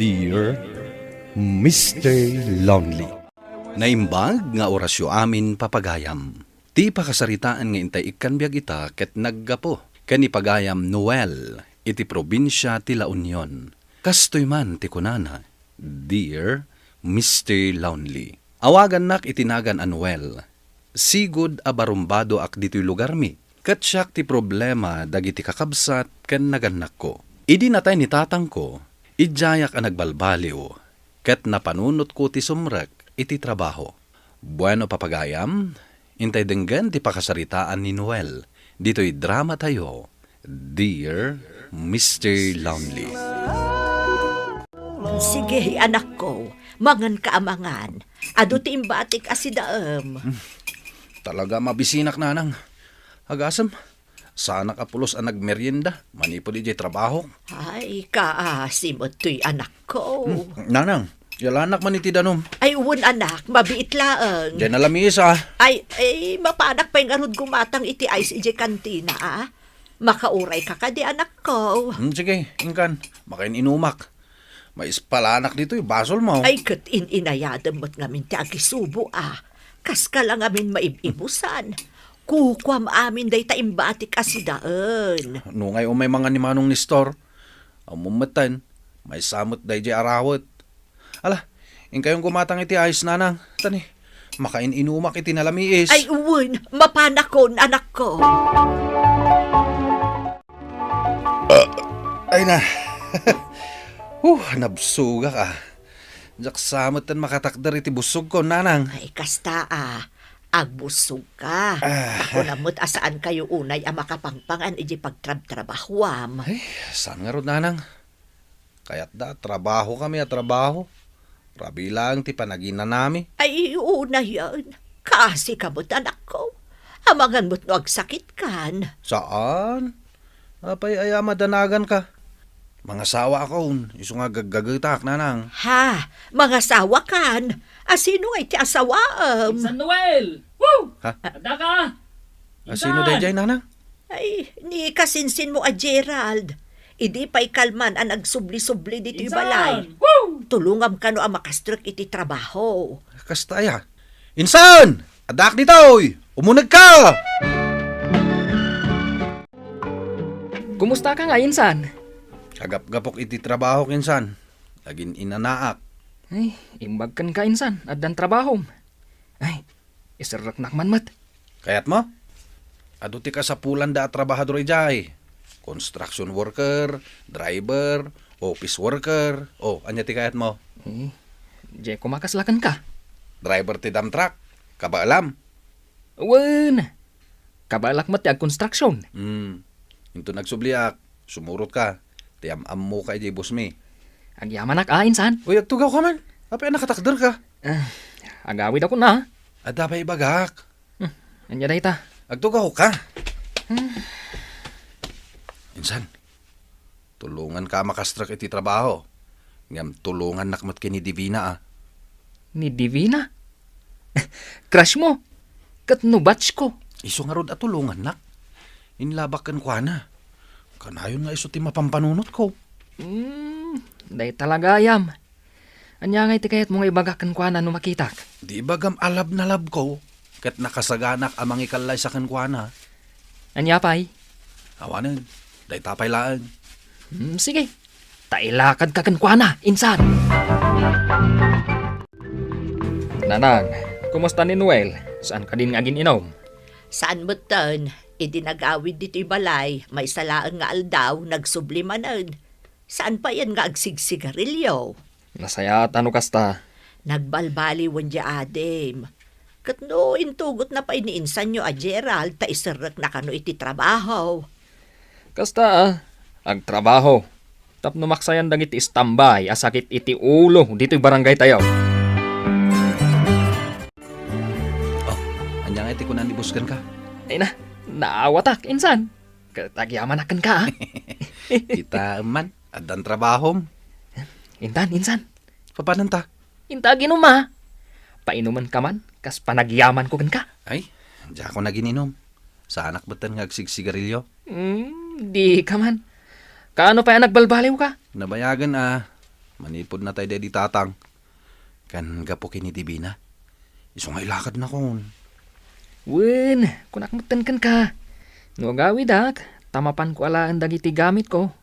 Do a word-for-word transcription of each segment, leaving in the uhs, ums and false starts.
Dear Mister Lonely. Naimbag nga orasyo amin, papagayam. Ti pakasaritaan nga intay ikkan biag ita ket naggapu ken ni pagayam Noel iti probinsia ti La Union. Kastoy man ti kunana, "Dear Mister Lonely, awagannak iti nagan a Noel. Sigud a barumbadoak ditoy lugarmi, ket siak ti problema dagiti kakabsat ken nagannakko. Idi natay ni tatangko, idiayak a nagbalbaliw, ket napanunotko ti sumrek iti trabaho." Bueno, papagayam, intay denggen ti pakasaritaan ni Noel ditoy drama tayo, Dear Mister Lonely. Sige, anakko, manganka a mangan. Adu ti imbatik a sidaem. Talaga mabisinak, nanang. Agasem, saanak a pulos a nagmerienda manipud idiay trabahok. Ay, kaasi met toy, anakko. Hmm, nanang, yalanak man iti danum. Ay, wen, anak, mabiit laeng. Diay nalamiis, a. Ay, ay, mapanak pay ngarud gumatang iti ice idiay kantina, a. Makaurayka kadi, anakko? Hmm, sige, inkan. Makain-inumak. Maispalanak ditoy basolmo. Ay, ket in-inayadem met ngamin ti agisubo, a. Kaska la ngamin maib-ibusan. Kukuam amin dayta imbatik a sidaen. Nungay umay mangan ni Manong Nestor. Ammom metten, maysa met daydiay arawet. Ala, inkayon gumatang iti ice, nanang. Tani, makain-inumak iti nalamiis. Ay, wen, mapanakon, anakko. Ay na. Huh, nabsogak, a. Diak sa metten makatakder iti bussogko, nanang. Ay, kasta, a. Agbussogka. Ah. Kunam met a saankayo unay a makapangpangan iti pagtrabtrabahuam. Ay, saan ngarud, nanang? Kayatda a trabahokami a trabaho. Rabii laeng ti panaginanami. Ay, unayen. Kaasika met, anakko. Amangan met no agsakitkan. Saan? Apay aya a madanaganka? Mangasawaakon, isu nga gaggagetak, nanang. Ha? Mangasawakan? A sino ngay ti asawaem? Insan Noel! Woo! Ha? Adda ka? A sino daydiay, nanang? Ay, ni kasinsinmo a Gerald. Idi pay kalman a nagsubli-subli ditoy balay. Insan! Woo! Tulongam kano a makastrek iti trabaho. Kasta aya? Insan! Addaak ditoy! Umunegka! Kumustaka nga, insan? Agapgapok iti trabahok, insan. Agin-inanaak. Ay, imbag kenka, insan. Addan trabahom. Ay, iserreknak man met. Kayatmo? Adu ti kasapulanda a trabahador idiay. Construction worker, driver, office worker. O, ania ti kayatmo? Eh, diay koma kasla kenka. Driver ti dump truck. Kabaelam? Wen. Kabaelak met ti agkonstruksyon. Hmm. Inton agsubliak, sumurotka. Ti am-ammoka idiay bosmi. Agyamanak a, insan. Uy, agtugawka man. Apay a nakatakderka? Ah, agawidakon a. Adda pay ibagak. Hmm, ania dayta? Agtugawka. Hmm. Insan, tulonganka a makastrek iti trabaho. Ngem tulongannak met ken ni Divina, a. Ni Divina? Crush mo? Ket no batch ko? Isu ngarud a tulongannak. Inlabak kenkuana. Kanayon nga isu ti mapampanunotko. Hmm, dayta la gayam. Ania ngay ti kayatmo nga ibagak kenkuana no makitak? Di ibagam a love na love ko, ket nakasaganak a mangikallaysa kenkuana. Ania pay? Awanen, dayta pay laeng. Hmm, sige. Ta ilakadka kenkuana, insan. Nanang, kumusta ni Noel? Saan kadin nga agin-inom? Saan metten. Idi nagawid ditoy balay, maysa laeng nga aldaw, nagsubli manen. Saan payen nga agsigsigarilyo? Nasayaat a no kasta. Nagbalbaliwen diay adim. Ket no intugotna pay ni insanyo a Gerald ta iserrekna kano iti trabaho. Kasta a, agtrabaho. Tapno maksayan dagiti istambay a sakit iti ulo ditoy barangay tayo. Oh, ania nga iti kuna ni boss kenka? Ay na, naawatak, insan. Ket agyamanak kenka, a. Kita man, addan trabahom. Intan, insan. Papananta? Inta aginum, a. Painumenka man, kas panagyamanko kenka. Ay, diakon agin-inum. Saanak metten nga agsigsigarilyo. Hmm, dika man. Kaano pay a nagbalbaliwka? Nabayagen a. manipud natay daydi tatang. Ken gapu ken ni Divina, isu nga ilakadnakon. Wen, kunak metten kenka. No agawidak, ta mapanko alaen dagiti gamitko,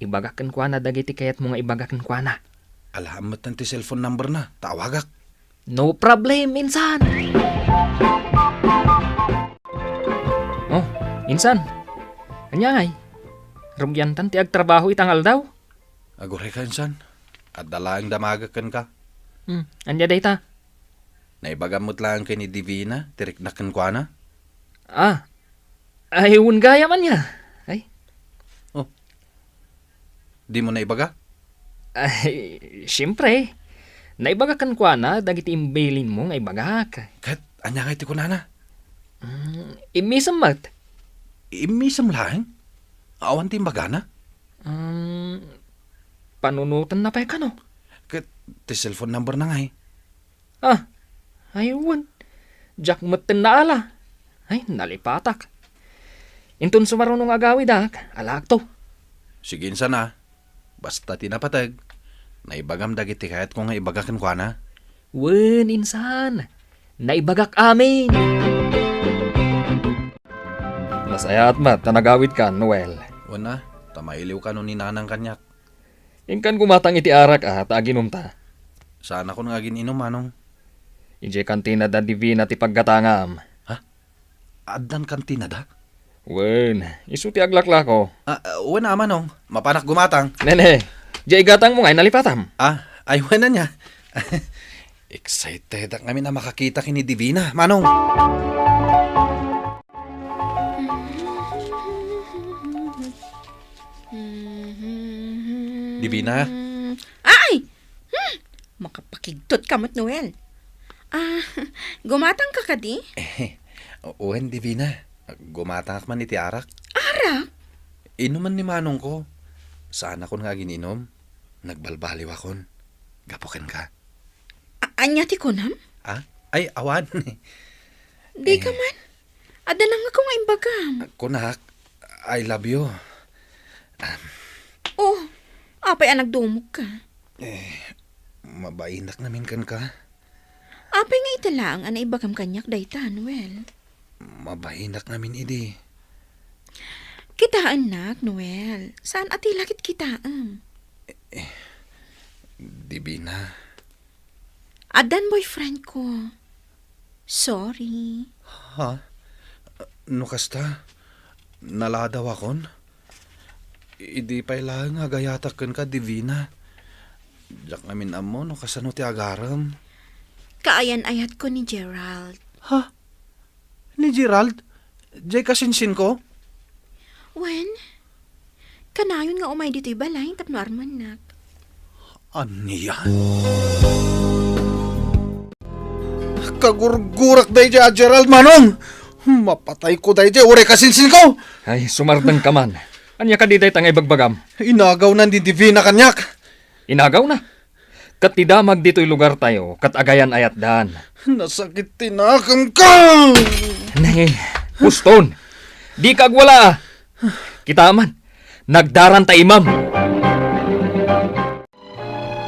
ibagak kenkuana dagiti kayatmo nga ibaga kenkuana. Alaem metten ti cellphone number na, ta awagak. No problem, insan. Oh, insan. Ania ngay? Rugiantan ti agtrabaho ita nga aldaw? Aguray ka, insan. Adda laeng damagek kenka. Hmm, ania dayta? Naibagam met laeng ken ni Divina ti riknak kenkuana. Ah, ay, wen gayam ania. Ay. Oh. Dimo naibaga? Ay, siempre. Naibaga kenkuana dagiti imbilinmo nga ibagak. Ket ania ngay ti kunana? Mm, immisem met. Immisem laeng? Awan ti imbagana? Um, panunotenna pay kano? Ket ti cellphone number na ngay? Ah, ay wen. Diak metten naala. Ay, nalipatak. Inton sumaruno nga agawidak, alaakto. Sige, insan a. Basta ti napateg, naibagam dagiti kayatko nga ibaga kenkuana. Wen, insan. Naibagak amin. Nasayaat met ta nagawidka, Noel. Wen a, ta mailiwka no ni Nanang kaniak. Inkan gumatang iti arak a ta aginumta. Saanakon nga agin-inum, Manong. Idiay kantina da Divina ti paggatangam. Ha? Addan kantina da? Wen, isu ti aglaklako. Ah, ah, wen a, Manong. Mapanak gumatang. Nene, diay gatangmo ngay nalipatam. Ah, ay, wen ania. Excitedak ngamin a makakita ken ni Divina, Manong. Divina? Ay! Hmm! Makapakigtot ka met, Noel. Ah, gumatang ka kadi? Eh, wen, Divina. Gumatangak man iti arak. Arak? Inuman ni manongko. Saanakon nga agin-inum. Nagbalbaliwakon. Gapu kenka. A-, ania ti kunam? Ah? Ay, awan. Dika Eh. man. Adda nangngegko nga imbagam. Kunak, "I love you." Um. Oh, apay a nagdumogka? Eh, mabainak ngamin kenka. Apay nga ita laeng a naibagam kaniak dayta, Noel? Mabainak ngamin idi. Kitaennak, Noel. Saan a ti lakit kitaem? Eh, Divina. Addan boyfriend ko. Sorry. Ha? No kasta, naladawakon? Idi pay laeng nga agayatak kenka, Divina. Diak ngamin ammo no kasano ti agarem. Kaayan-ayatko ni Gerald. Ha? Ni Gerald? Diay kasinsinko? Wen, kanayon nga umay ditoy balay tapno armennak. Ania? Kagurgurak daydiay a Gerald, Manong! Mapatayko daydiay uray kasinsinko! Ay, sumardengka man. Ania kadi dayta nga ibagbagam? Inagawna ni Divina kaniak. Inagawna? Ket ti damag ditoy lugartayo ket agayan-ayatdan. Nasakit ti nakemko! Ne, puston! Dika agwala! Kita man, nagdaranta imam!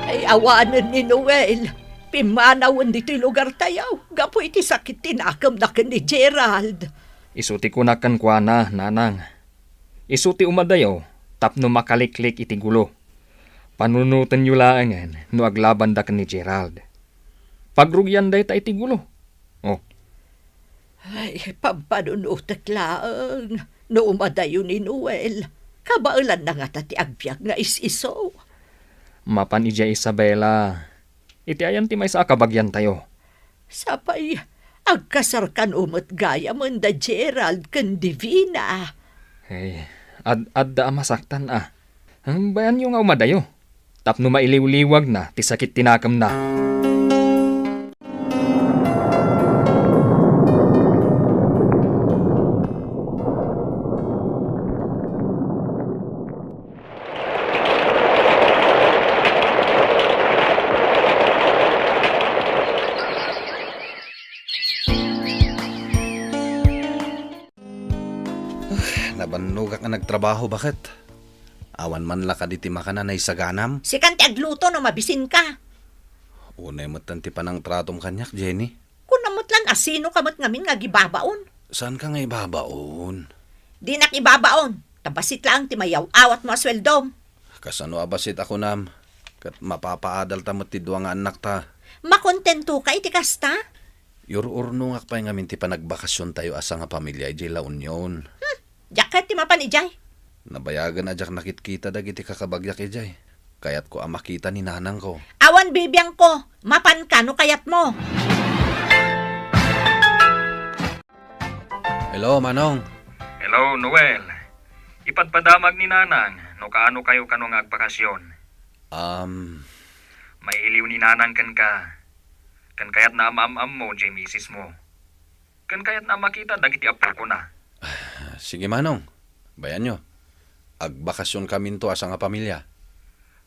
Ay, awanen ni Noel. Pimmanawen ditoy lugartayo gapu iti sakit ti nakemna ken ni Gerald. Isu ti kunak kenkuana, Nanang. Isu ti umadayo tapno makaliklik iti gulo. Panunotenyo laengen no aglabanda ken ni Gerald. Pagrugian dayta iti gulo. Oh. Ay, pampanunotek laeng no umadayo ni Noel. Kabaelanna ngata ti agbiag nga is-isu. Mapan idiay Isabela. Iti ayan ti maysa a kabagiantayo? Sapay, agkasar kano met gayamen da Gerald ken Divina. Hey, ad-, adda a masaktan a. Bayanyo nga umadayo, tapno mailiwliwagna ti sakit ti nakemna. Nabannogak nga nagtrabaho, baket. Awan man la kadi ti makan a naisaganam? Sikan ti agluto no mabisinka. Unay metten ti panangtratom kaniak, Jenny. Kunam met lan a sinoka met ngamin nga agibabaon. Saanka nga ibabaon? Dinak ibabaon, ta bassit laeng ti mayaw-awatmo a sueldom. Kasano a bassit a kunam? Ket mapapaadalta met ti dua nga annakta. Makontentoka iti kasta? Yur-urnongak pay ngamin ti panagbakasiontayo a sangapamilia idiay La Union. Hmm, diak kayat ti mapan idiay. Nabayagen a diak nakitkita dagiti kakabagiak idiay. Kayatko a makita ni nanangko. Awan bibiangko, mapanka no kayatmo. Hello, Manong. Hello, Noel. Ipadpadamag ni Nanang no kaano kayo kano nga agbakasyon. Um, Mailiw ni Nanang kenka. Ken kayatna a maam-ammo jay misis mo. Ken kayatna a makita dagiti apokona. Sige, Manong. Bayanyo. Agbakasyon kaminto a sangapamilia.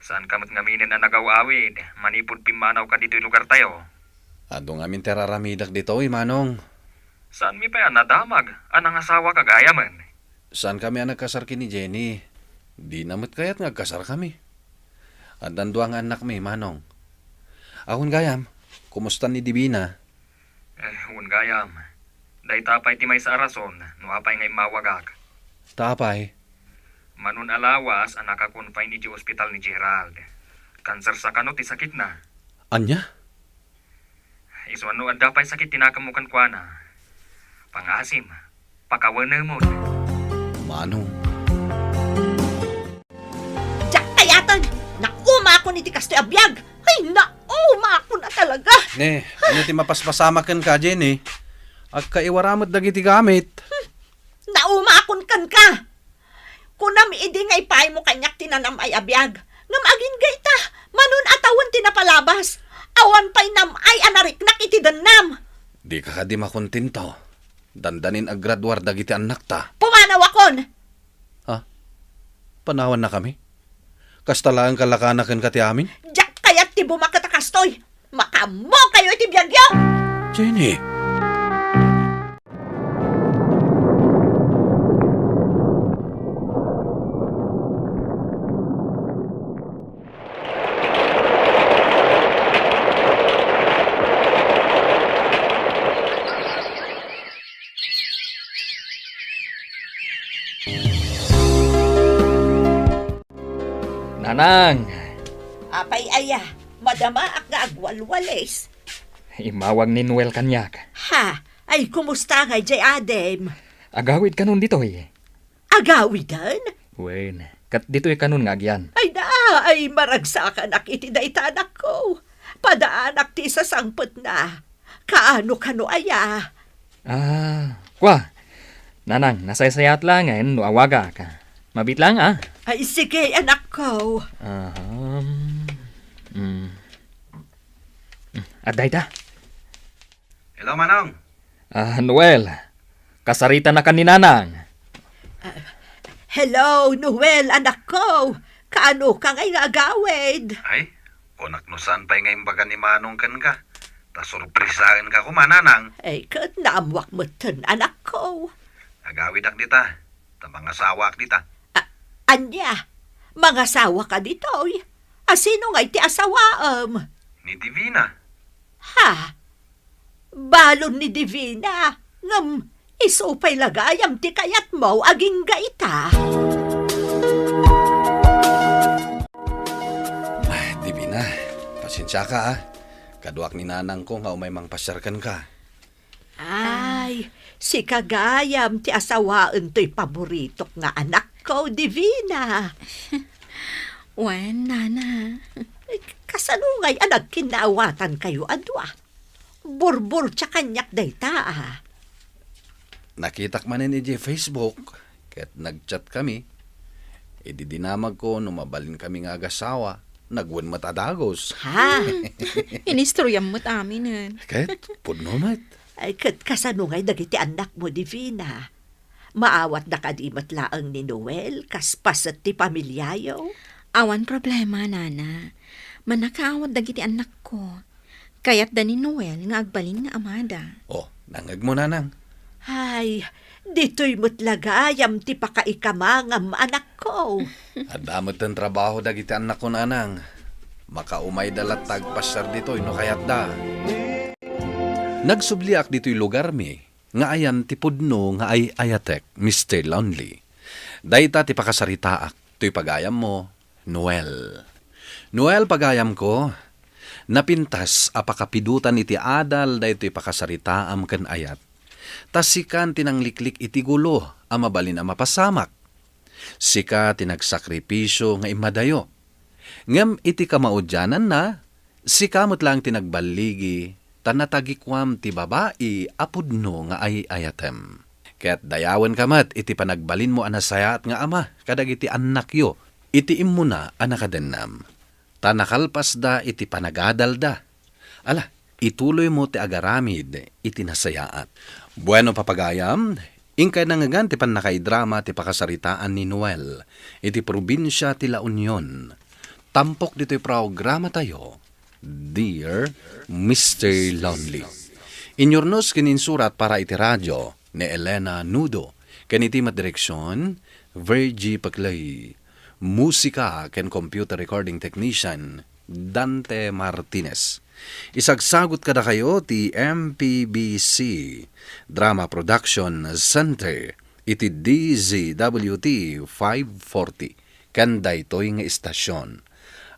Saanka met ngaminen a nagaw-awid manipud pimmanawka ditoy lugartayo? Adu ngamin ti ar-aramidak ditoy, Manong. Saanmi pay a nadamag a nangasawaka gayamen? Saankami a nagkasar ken ni Jenny. Dina met kayat nga agkasarkami. Addan dua nga annakmi, Manong. Awan gayam, kumusta ni Divina? Eh, wen gayam. Dayta pay ti maysa a rason no apay nga immawagak. Ta apay? Manon a lawas a naka-confine iti ospital ni Gerald. Cancer sa kano ti sakitna. Ania? Isu a no adda pay sakit ti nakemmo kenkuana, pangasim, pakawenemon. Manong. Diak kayaten! Naumakon iti kastoy a biag! Ay, naumakon a talaga! Ne, ania ti mapaspasamak kenka, Jenny? Agkaiwara met dagiti gamit. Hmm, naumakon kenka! Kunam idi nga ipaymo kaniak ti nanam-ay a biag, ngem agingga ita, manon a tawen ti napalabas, awan pay nam-ay a nariknak iti dennam. Dika kadi makontento? Dandanin aggraduar dagiti annakta. Pumanawakon! Ha? Panawannakami? Kasta laeng kalakana kenka ti amin? Diak kayat ti bumaket a kastoy. Makaammokayo iti biagyo! Jenny! Nanang! Apay aya, madamaak nga agwalwalis. Immawag ni Noel kaniak. Ha? Ay, kumusta ngay jay adim? Agawid kanon ditoy. Agawiden? Wen, ket ditoy kanon nga agyan. Ay da, ay maragsakanak iti dayta anakko. Padaanak ti sasangpetna. Kaano kano aya? Ah, kua, Nanang, nasaysayaat laengen no awagak. Mabiit laeng, ah. Ay, sige, anakko. Ahem. Mm. Mm, adda ita. Hello, Manong. Ah, Noel, kasaritanaka ni Nanang. Ah, hello, Noel, anakko. Kaano ka ngay nga agawid? Ay, kunak no saan pay nga imbaga ni Manong kenka. Ta sorpresaenka koma, Nanang. Ay, ket naammoak metten, anakko. Agawidak dita, ta mangasawaak dita. A-, ania? Mangasawaka ditoy? A, sino ngay ti asawaem? Ni Divina. Ha? Balon ni Divina, ngem isu pay la gayam ti kayatmo agingga ita. Ay, Divina, pasensiaka, ah. Kaduak ni nanangko nga umay mangpasiar kenka. Ay, sika gayam ti asawaen toy paboritok nga anakko, Divina. Wen, Nana. Kasano ngay a nagkinnaawatankayo a dua? Burburtia kaniak dayta, a. Nakitak manen idiay Facebook, ket nag-chat kami. Idi dinamagko no mabalinkami nga agasawa, nagwen met a dagus. Ha? Inistoryam met aminen. Ket, pudno met. Ay, ket kasano ngay dagiti annakmo, Divina? Maawatda kadi met laeng ni Noel kas paset ti pamiliayo? Awan problema, Nana. Mannakaawat dagiti annakko. Kayatda ni Noel nga agbalin nga amada. Oh, nangngegmo, Nanang. Ay, Ditoy met la gayam ti pakaikamangam, anakko. Adda met ten trabaho dagiti annakko, nanang. Makaumayda latta agpasiar ditoy no kayatda. Nagsubliak ditoy lugarmi nga ayan ti pudno nga ay-ayatek, Mister Lonely. Dayta ti pakasaritaak toy pagayammo, Noel. Noel, pagayamko, napintas a pakapidotan iti adal daytoy pakasaritaam ken ayat. Ta sikan ti nangliklik iti gulo a mabalin a mapasamak. Sika ti nagsakripisio nga immadayo. Ngem iti kamaudiananna, sika met laeng ti nagballigi, ta natagikuam ti babai a pudno nga ay-ayatem. Ket dayawenka met iti panagbalinmo a nasayaat nga ama kadagiti annakyo iti immuna a nakadennam. Ta nakalpasda iti panagadalda. Ala, ituloymo ti agaramid iti nasayaat. Bueno, papagayam, inkay nangngegan ti pannakaidrama ti pakasaritaan ni Noel iti probinsia ti La Union. Tampok ditoy programatayo, Dear Mister Lonely. Inyurnos ken insurat para iti radio ni Elena Nudo, ken iti met direksion, Virgie Paclay. Musika ken computer recording technician, Dante Martinez. Isagsagut kadakayo ti M P B C Drama Production Center iti D Z W T five forty ken daytoy nga istasion.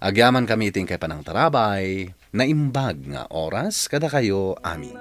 Agyamankami iti inkay panangtarabay, naimbag nga oras kadakayo amin.